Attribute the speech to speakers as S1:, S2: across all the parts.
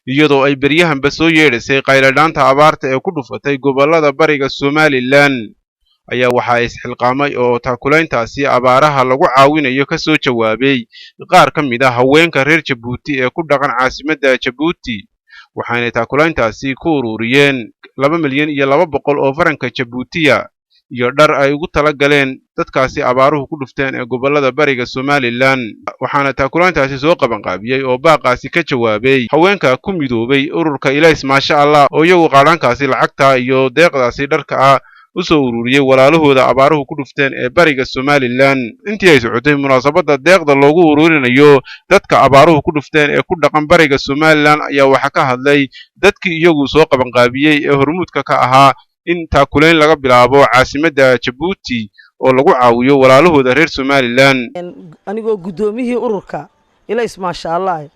S1: Iyadoo ay beryahanba soo yeedhaysay qayladhaanta abaarta ee ku dhufatay gobollada bariga Somalilan, ayaa waxaa isxilqaamay oo taakulayntaasi abaaraha lagu caawinayo ka soo jawaabay qaar ka mid ah haweenka reer Jabuuti ee ku dhaqan caasimadda Jabuuti, waxaanay taakulayntaasi ku ururiyeen 2,200,000 oo faranka Jabuutiya iyo dhar ay ugu tala galeen dadkaasi abaaruhu ku dhufteen ee gobollada bariga Somalilan. Waxaana taakulayntaasi soo qabanqaabiyey oo baaqaasi ka jawaabay haweenka ku midoobay ururka Ilays Maasha Allah, oo iyagu qaadhaankaasi lacagta iyo deeqdaasi dharka ah u soo ururiyey walaalahooda abaaruhu ku dhufteen ee bariga Somalilan. Intii ay socotay munaasabadda deeqda loogu ururinayo dadka abaaruhu ku dhufteen ee ku dhaqan bariga Somalilan, ayaa waxaa ka hadlay dadkii iyagu soo qabanqaabiyey ee hormuudka ka ahaa in taakulayn laga bilaabo caasimadda Jabuuti oo lagu caawiyo walaalahooda reer Somalilan.
S2: Anigoo guddoomiyihii ururka Ilays Maasha Allah,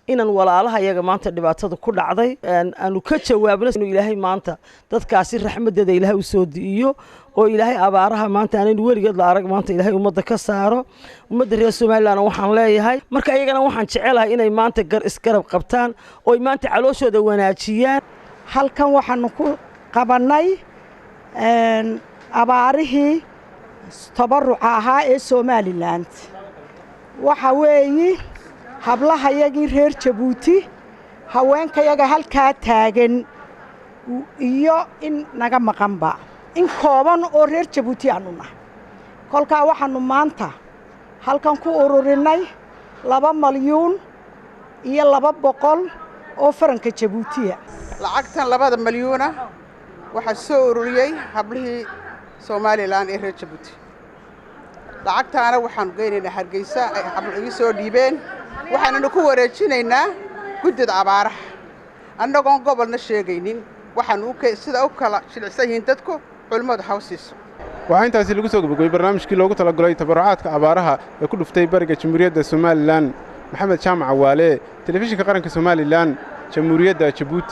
S2: inaan walaalaha iyaga maanta dhibaatada ku dhacday aanu ka jawaabno, inuu Ilaahay maanta dadkaasi raxmadeeda Ilaahay u soo di'iyo, oo Ilaahay abaaraha maanta aanaynu weligeed la arag maanta Ilaahay ummadda ka saaro. Ummadda reer Somaliland waxaan leeyahay marka iyagana waxaan jecelahay inay maanta gar isgarab qabtaan oo maanta calooshooda wanaajiyaan.
S3: Halkan waxaanu ku qabannay abaarihii tabaruca ahaa ee Somaliland. Waxa weeyi hablahayagii reer Jabuuti, haweenkayaga halkaa taagan iyo in naga maqanba, in kooban oo reer Jabuuti aanu nahay. Kolkaa waxaannu maanta halkan ku ururinnay 2,200,000 oo faranka Jabuutiya.
S4: Lacagtan 2-da malyuuna waxaa soo ururiyey hablihii Somalilan ee reer Jabuuti. Lacagtaana waxaanu geynaynaa Hargeysa ay hablo ii soo dhiibeen, waxaananu ku wareejinaynaa guddida abaaraha, annagoon gobolna sheegaynin. Waxaanu sida u kala jilicsan yihiin dadku, culimmadu haw siiso.
S1: Waxaa intaasi lagu soo gabagobay barnaamijkii loogu talagalay tabarucaadka abaaraha ee ku dhuftay bariga Jamhuuriyadda Somalilan. Maxamed Jaamac Cawaale, Telefishinka Qaranka Somalilan, Jamhuuriyadda Jabuuti.